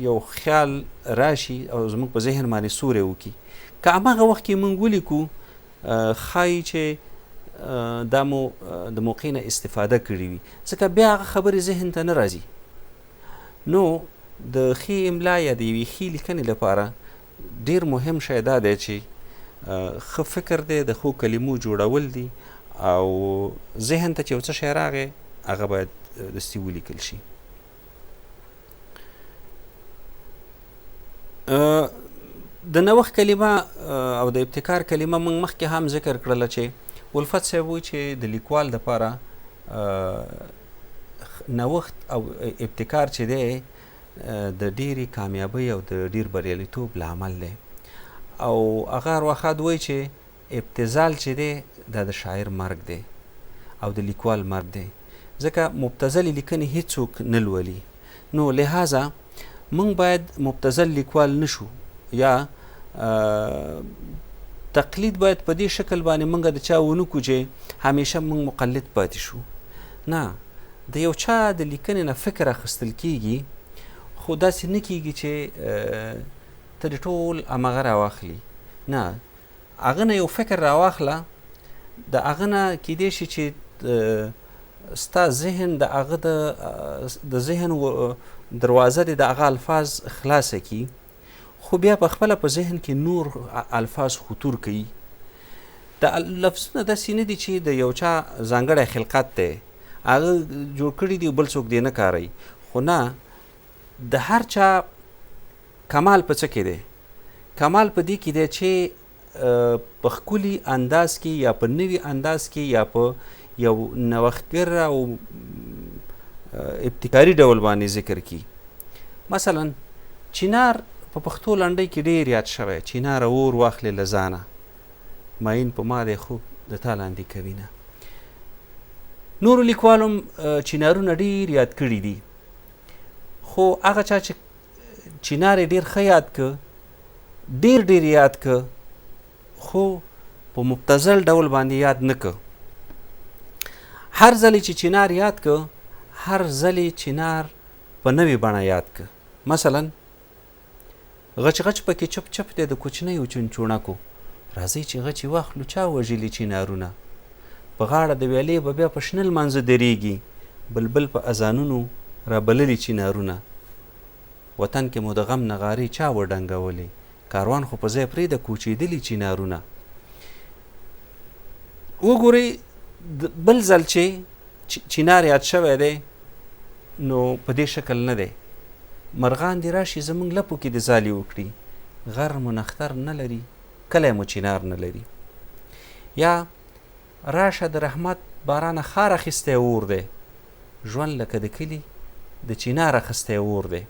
یو خیال راشي او زموږ په ذهن باندې سوری وکړي. که هماغه وخت کې موږ ولیکو، ښایي چې دا مو د موقع نه استفاده کړې وي، ځکه بیا هغه خبرې ذهن ته نه راځي. نو د ښې املا یا د یوې ښې لیکنې لپاره ډیر مهم شی دا دی چې ښه فکر دی، د ښو کلمو جوړول دي، او ذهن ته چې یو څه شی راغی هغه باید دستي ولیکل شي. د نوښت کلمه او د ابتکار کلمه موږ مخکې هم ذکر کړله چې الفت صاحب وایي چې د لیکوال دپاره نوښت او ابتکار چې دی د ډېرې کامیابۍ او د ډېر بریالیتوب لامل دی. او هغه ارواښاد وایي چې ابتذال چې دی دا د شاعر مرګ دی او د لیکوال مرګ دی، ځکه مبتذلې لیکنې هیڅوک نه لولي. نو لهذا موږ باید مبتذل لیکوال نشو، یا تقلید باید په دې شکل باندې موږ د چا ونه کړو چې همیشه موږ مقلد پاتې شو. نه، د یو چا د لیکنې نه فکر اخیستل کیږي، خو داسې نه کیږي چې ته دې ټول هماغه راواخلي. نه، هغه نه یو فکر راواخله، د هغه نه کیدای شي چې ستا ذهن د هغه د ذهن دروازه دې د هغه الفاظ خلاصه کړي، خو بیا په خپله په ذهن کې نور الفاظ خطور کوي. د لفظونه داسې نه دي چې د یو چا ځانګړی خلقت دی، هغه جوړ کړي دي بل څوک دې نه کاروي، خو نه، د هر چا کمال په څه کې دی؟ کمال په دې کې دی چې په ښکلي انداز کې یا په نوي انداز کې یا په یو نوښتګر او ابتکاري ډول باندې ذکر کی. مثلا چینار په پښتو لنډۍ کې ډیر یاد شوی، چینار اور واخلې له ځانه، ماین په ما دی خوب د تا لاندې کوي نه. نورو لیکوالو هم چینارونه ډیر یاد کړي دي، خو هغه چا چې چینار یې ډیر ښه یاد که، ډیر ډیر یاد که، خو په مبتذل ډول باندې یاد نه که. هر ځلې چې چینار یاد که، هر ځلې چینار په نوې بڼه یاد که. مثلا غچ غچ پکې چپ چپ دی د کوچنیو چنچوڼکو، راځئ چې غچې واخلو چا وژلي چینارونه، په غاړه د ویالې به بیا په شنه لمانځه درېږي، بلبل په اذانونو رابللي چینارونه، وطن کې مو د غم نغارې چا وډنګولې، کاروان خو په ځای پرېږده کوچېدلي چینارونه. وګورئ بل ځل چې چینار یاد شوی دی نو په دې شکل نه دی، مرغان دې راشي زموږ لپو کې دې ځالې وکړي، غر مو نختر نه لري کلی مو چینار نه لري. یا راشه د رحمت بارانه ښار اخیستی اور دی، ژوند لکه د کلي د چینار اخیستی اور دی.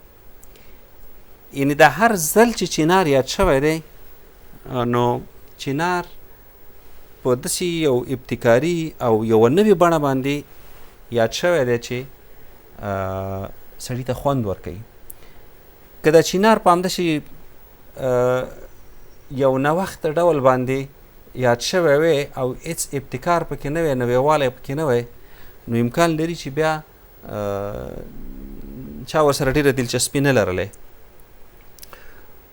یعنې دا هر ځل چې چینار یاد شوی دی نو چینار په داسې یو ابتکاري او یوه نوې بڼه باندې یاد شوی دی چې سړي ته خوند ورکوي. که دا چینار په همداسې یو نوښت ډول باندې یاد شوی وی او هیڅ ابتکار پکې نه وی، نویوالی پکې نه وی، نو امکان لري چې بیا چا ورسره ډېره دلچسپي نه لرلی.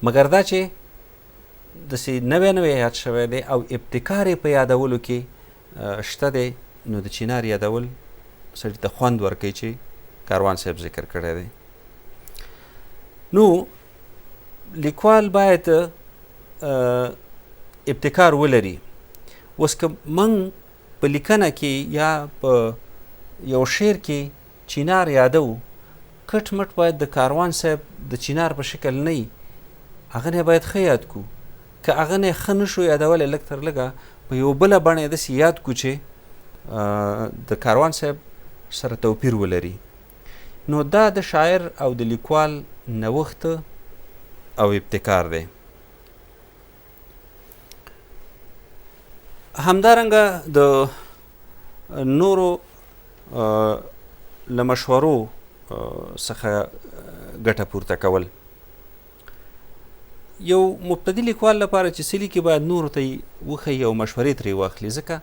مګر دا چې داسې نوی نوی یاد شوی دی او ابتکار یې په یادولو کې شته دی، نو د چینار یادول سړي ته خوند ورکوي چې کاروان صاحب ذکر کړی دی. نو لیکوال باید ابتکار ولري. اوس که موږ په لیکنه کې یا په یو شعر کې چینار یادو، کټ مټ باید د کاروان صاحب د چینار په شکل نه وي، هغه نه باید ښه یاد کو. که هغه نه ښه نشو یادولی، لږ تر لږه په یو بله بڼه یې داسې یاد کو چې د کاروان صاحب سره توپیر ولري. نو دا د شاعر او د لیکوال نوښت او ابتکار دی. همدارنګه د نورو له مشورو څخه ګټه پورته کول. یو مبتدي لیکوال لپاره چې څه لیکي باید نورو ته یې وښیي او مشورې ترې واخلي، ځکه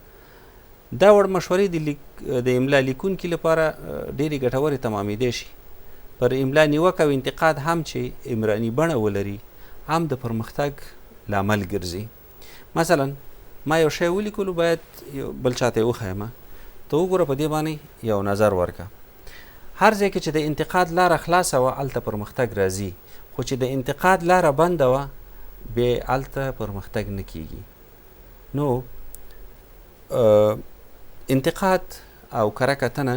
دا وړ مشورې د املا لیکونکي لپاره ډېرې ګټورې تمامېدی شي. پر املا نیوکه او انتقاد هم چې عمراني بڼه ولري هم د پرمختګ لامل ګرځي. مثلا ما یو شی ولیکلو، باید یو بل چاته یې وښایم، ته وګوره په دې باندې یو نظر ورکه. هر ځای کې چې د انتقاد لاره خلاصه وه هلته پرمختګ راځي، خو چې د انتقاد لاره بنده وه بیا هلته پرمختګ نه کیږي. نو انتقاد او کره کتنه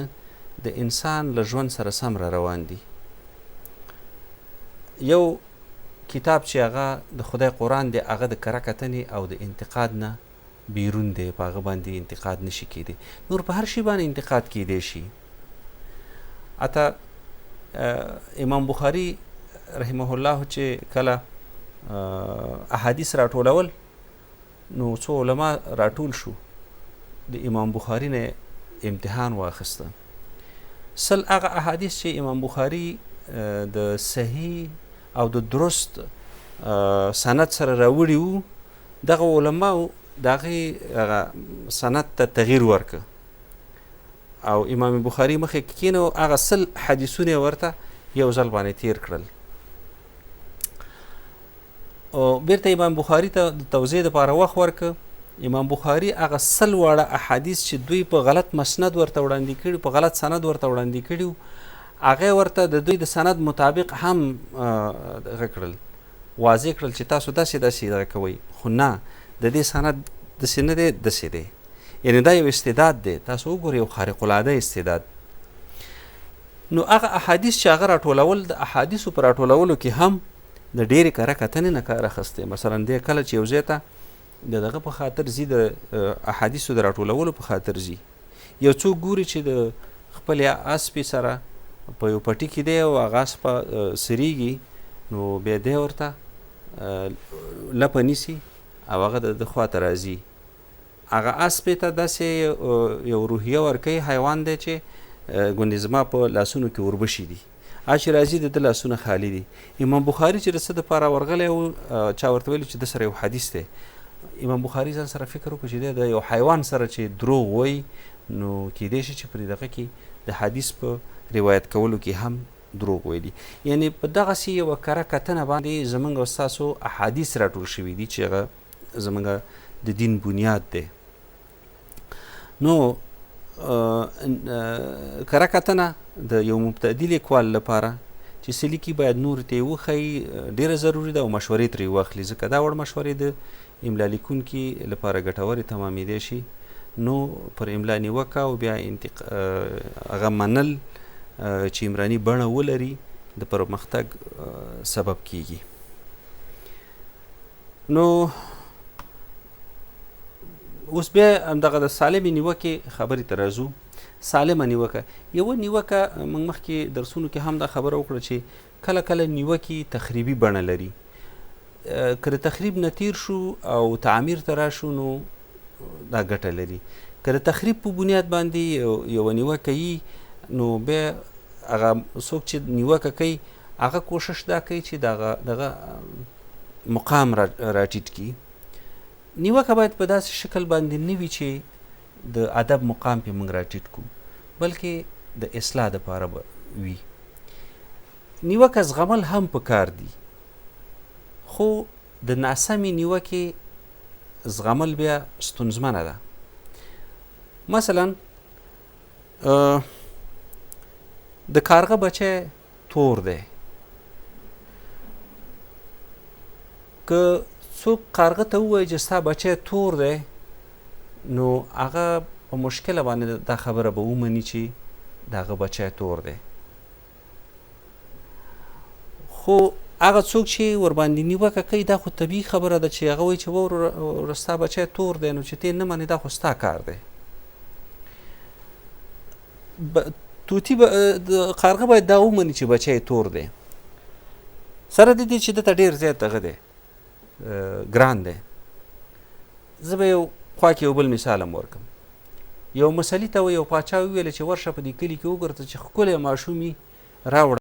د انسان له ژوند سره سم را روان دي. یو کتاب چې هغه د خدای قرآن دی، هغه د کره کتنې او د انتقاد نه بیرون دی، په هغه باندې انتقاد نشي کېدی. نور په هر شي باندې انتقاد کېدی شي. حتی امام بخاري رحمه الله چې کله احادیث راټولول، نو څو علما راټول شو، د امام بخاري نه امتحان واخیسته. سل هغه احادیث چې امام بخاري د صحیح او د درست سند سره راوړي وو، دغه علماو د هغې هغه سند ته تغییر ورکړ او امام بخاري مخې کې کښېنو، هغه 100 حدیثونه یې ورته یو ځل باندې تیر کړل. او بیرته امام بخاري ته د توضیح دپاره وخت ورکړ. امام بخاري هغه 100 واړه احادیث چې دوی په غلط مسند ورته وړاندې کړي، په غلط سند ورته وړاندې کړي وو، هغه ورته د دوی د سند مطابق هم دغه کړل، واضح کړل چې تاسو داسې داسې دغه کوئ، خو نه، د دې سند داسې نه دی، داسې دی. یعنې دا یو استعداد دی، تاسو وګورئ، یو خارق العاده استعداد. نو هغه احادیث چې هغه راټولول، د احادیثو په راټولولو کې هم د ډېرې کره کتنې نه کار اخیستی. مثلا دی کله چې یو ځای ته د دغه په خاطر ځي، د احادیثو د راټولولو په خاطر ځي، یو څوک ګوري چې د خپلې اسپې سره په یو پټي کې دی او هغه اسپه سریږي، نو بیا دی ورته لپه نیسي او هغه د ده خواته راځي. هغه اسپې ته داسې یو روحیه ورکوي، حیوان دی چې ګوندې زما په لاسونو کې اوربشې دي، هغه چې راځي د ده لاسونه خالي دي. امام بخاري چې د څه دپاره ورغلی و، چا ورته ویلي چې ده سره یو حدیث دی. امام بخاري ځان سره فکر وکړ چې دی د یو حیوان سره چې دروغ وایي، نو کیدای شي چې په دغه کې د حدیث په روایت کولو کې هم دروغ ویلي. یعنې په دغسې یوه کره کتنه باندې زمونږ او ستاسو احادیث راټول شوي دي چې هغه زمونږ د دین بنیاد دی. نو کره کتنه د یو مبتدي لیکوال لپاره چې څه لیکي باید نورو ته یې وښیي، ډېره ضروري ده او مشورې ترې واخلي، ځکه دا وړ مشورې د املا لیکونکي لپاره ګټورې تمامېدی شي. نو پر املا نیوکه او بیا هغه منل چې عمراني بڼه ولري د پرمختګ سبب کیږي. نو اوس بیا همدغه د سالمې نیوکې خبرې ته راځو. سالمه نیوکه، یوه نیوکه موږ مخکې درسونو کې هم دا خبره وکړه چې کله کله نیوکې تخریبي بڼه لري. که د تخریب نه تیر شو او تعمیر ته راشو نو دا ګټه لري. که د تخریب په بنیاد باندې یوه نیوکه یي، نو بیا هغه څوک چې نیوکه کوي هغه کوشش دا کوي چې دغه مقام راټیټ کړي. نیوکه باید په داسې شکل باندې نه وي چې د ادب مقام پې موږ راټیټ کړو، بلکې د اصلاح دپاره به وي. نیوکه زغمل هم پکار دي، خو د ناسمې نیوکې زغمل بیا ستونزمنه ده. مثلا د کارغه بچی تور دی، که څوک کارغه ته ووایي چې ستا بچی تور دی، نو هغه په مشکله باندې دا خبره به ومني چې د هغه بچی تور دی. خو هغه څوک چې ورباندې نیوکه کوي دا خو طبیعي خبره ده چې هغه وایي چې وروره ستا بچی تور دی، نو چې ته یې نه منې دا خو ستا کار دی. طوطي به د قارغه باید دا ومني چې بچی یې تور دی، سره د دې چې ده ته ډېر زیات دغه دی، ګران دی. زه به یو خوا کې یو بل مثال هم ورکړم. یو مسلي ته یو پاچا وویل چې ورشه په دې کلي کې وګرځه چې ښکلی ماشوم یې راوړه